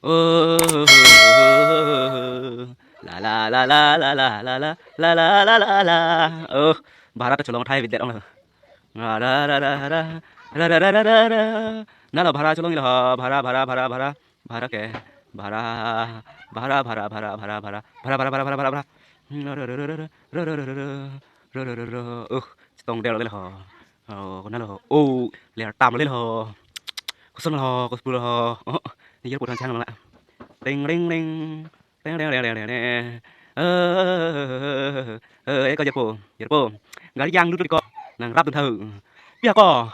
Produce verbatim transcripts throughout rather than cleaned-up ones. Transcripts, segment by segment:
Oh, la la la la la la la la la la la la la. Oh, bhara ta cholong thai bidlet ong lo. La la la la la la la la la la la. Na lo bhara cholong lo, bhara, bhara, bhara, bhara, bhara ke, bhara, bhara, bhara, bhara, bhara, bhara, bhara, bhara, bhara, bhara, bhara, bhara. Uh, chetong der lo. Oh, konat lo. Oh, ler tam lo. Koson lo, koson lo. Oh, ni yer puthan chang lang la. Ting ring ring. Ting ring ring ring ring. Eh, eh, eh, eh, ko jerpo, jerpo. Gari yang lut lut ko. Nangrapdun tha. Pia ko.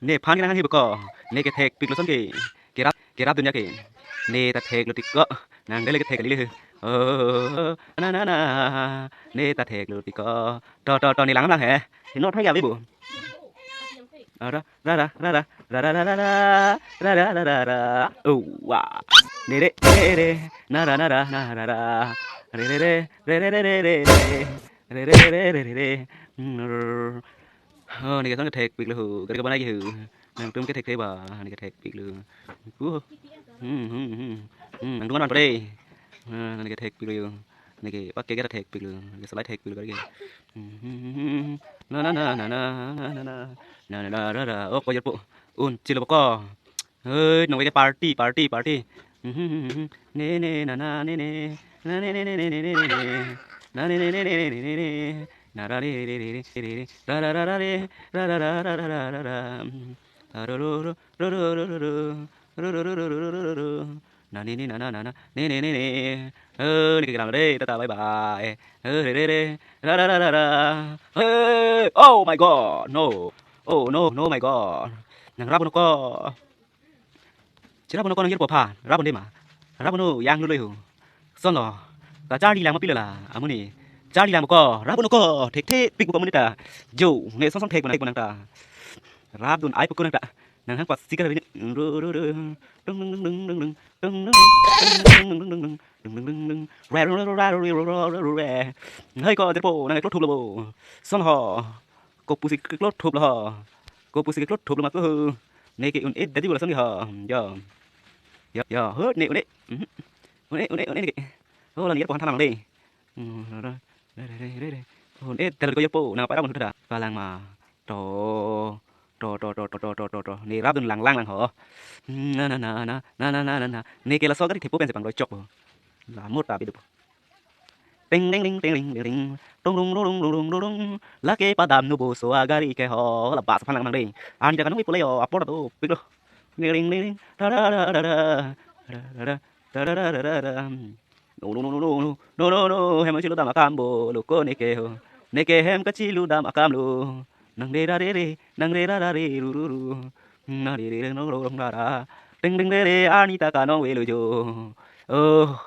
Nephan kenang hi ko. Ne kethekpik lo son ke. Kerap, kerapdun ya ke. Ne ta theklo tik ko. Nang dele kethek kali le. Oh, na na na. Ne ta theklo tik ko. To to to, ne lang lang he. Hino thai ya bibu. Ara, ra ra ra ra ra ra ra ra ra ra ra ra ra ra. Oh, wa. Re re re re. Na ra na ra na ra ra. Re re re re re re re re. Re re re re re re. Hmm. Oh, ne ke son kethekpik lo ho. Gari ke banai ke ho. Nangtum kethek thek ba, ne kethekpik lo. Uh. Hmm, hmm, hmm. Hmm, nangtum an pre. Ah, ne kethekpik lo. Ne ke pak ke kethekpik lo. Ne ke salai thekpik lo gari ke. Hmm, hmm, hmm, hmm. Na na na na na na na na. Na na na na na. Oh, ko jerpo. Un chilo ko. Hei, nong ke party, party, party. Ne ne na na ne ne. Na ne ne ne ne ne ne ne. Na ne ne ne ne ne ne ne. Na ra re re re re re re. Ra ra ra ra re. Ra ra ra ra ra ra ra ra. Ro ro ro ro ro ro ro ro. Ro ro ro ro ro ro ro ro. Na ne ne na na na na. Ne ne ne ne. Eh, ne ke kelang re, tata, bye bye. Eh, re re re. Ra ra ra ra ra. Hey, oh my God, no. Oh no, no my God. Nangrapdun ko. Cherapdun ko nang jerpo aphan, rapdun dei ma. Rapdun, yang lut lo ho. Son lo. Kacharli lang ma pilo la, amonit. Charli lang ko, rapdun ko, thekthepik ko amonit ta. Jo, ne son son thek nang ta. Rapdun ai pukun nang ta. Nanghang pas sikar ri. Ru ru ru. Dung dung dung dung dung. Dung dung dung dung. Dung dung dung dung. Re ru ru ru ru ru ru ru ru. Hai ko jerpo, nang klothup lo bo. Son ho. Kopusi keklothup lo ho. Kopusi keklothup lo ma ko ho. Ne ke un-e dadi bola son ke ho. Yo. Yo, yo, hut ne un-e. Mhm. Un-e, un-e, un-e ne ke. Oh, la ne jerpo han thanang dei. Hmm, ra, ra, ra. Un-e tel ko jerpo, nang para mun thada. Kalang ma. To, to, to. Ne rapdun lang lang lang ho. Na, na, na, na. Ne ke laso gari thepo pen si pangdoi chok ho. La mur ta bidup. Ting ding ding ting ding ding ding. Tung rung rung rung rung rung rung. Lake padam nu bo so agari ke ho. La bas phan lang mang ding. Ani ta kanong ipo le yo, apor ta dopik lo. Ding ding ding ding. Da da da da da. Da da da da da. No, no, no, no, no, no. No, no, no. Hem kachiludam akam bo lo ko ne ke ho. Ne ke hem kachiludam akam lo. Nang re ra re re, nang re ra ra re, ru ru ru. Nang re re re, nong ro rong ra ra. Ding ding re re, ani ta kanong velo jo. Oh.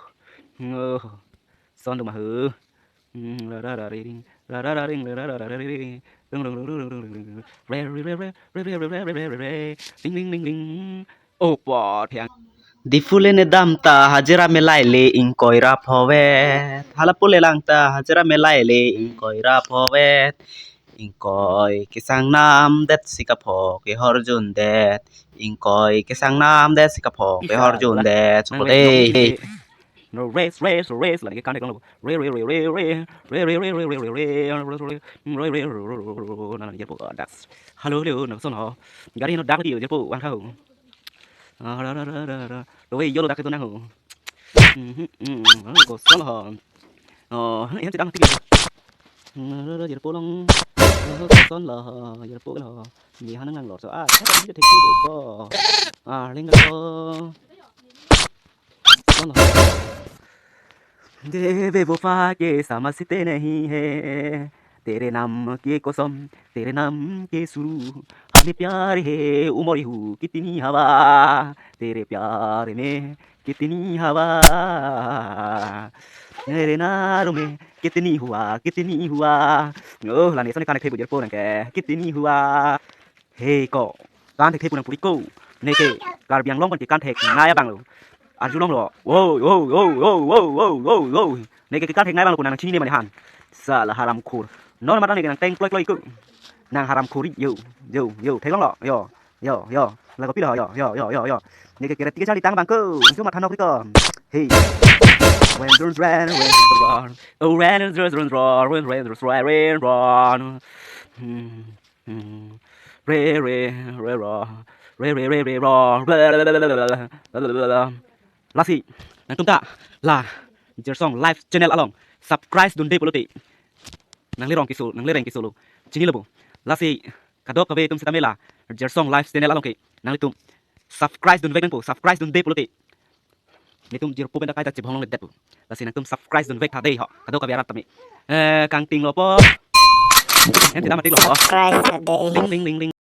Oh. Son do ma ho. Hmm, ra ra ra re ring, ra ra ra ring, ra ra ra ra re ring. Rung rung rung rung rung rung rung. Re re re re re re re re re re re. Ding ding ding ding. Opo thiang. Diphu le ne dam ta hajira melai le ingkoi ra phovet. Hala pule lang ta hajira melai le ingkoi ra phovet. Ingkoi kesang nam det si kapho kehor jun det. Ingkoi kesang nam det si kapho kehor jun det. Suko de. No, race, race, race, la ne ke kan thek lo. Re re re re re. Re re re re re re. Re re re re re. Na na jerpo das. Hello, hello, na son ho. Gari no dak di jerpo, wang thau. Ah, ra ra ra ra ra. Lo we yo lo dak tu nang ho. Mhm, mhm, ko son ho. Oh, ini tidak ngerti. Ra ra ra jerpo long. Oh, ko son lo, jerpo lo. Ni hanang nang lor so. Ah, saya tak bisa thek ko. Ah, ling ko. Son ho. Deve wofa ke samajh te nahi hai, tere naam ke kosam, tere naam ke suru, hame pyar hai umar hu kitni hawa, tere pyar mein kitni hawa, mere naam mein kitni hua, kitni hua. Oh, la ne son kan thek bu jerpo nang ke, kitni hua. He ko, kan thek thek pu nang puri ko. Ne ke Karbi Anglong pen ke kan thek nai abang lo. Arjulong lo. Wo, wo, wo. Ne ke kan thek nai abang lo, ko nang chini ne mane han. Sala haramkhor. Non mata ne ke nang teng ploi ploi ko. Nang haramkhori. Yo, yo, yo. Theklong lo. Yo, yo, yo. La ko pi lo. Yo, yo, yo, yo, yo. Neke keret tiga charli tang bangko. Nangtum matha nokri ko. Hey. When drums ran, when drums ran. Oh, when drums ran, when, when drums ran, when drums ran. Hmm. Hmm. Re, re, re, ra. Re, re, re, re, ra. Bla, bla, bla. Lasi, nangtum ta la Jirsong Live Channel along subscribe dunde pulote nanglerong keso, nanglereng keso lo. Chinilo bo. Lasi kadokave atum sitame la Jirsong Live Channel along ke nanglitum subscribe dunvek nangpo, subscribe dunde pulote nelitum jirpo pen ta kaita chibhong longledetpo. Lasi nangtum subscribe dunvek tha dei ho. Kadokave arat tame. Eh, kangting lo po. Em tidak mati lo po. Subscribe tha dei. Ding, ding, ding, ding.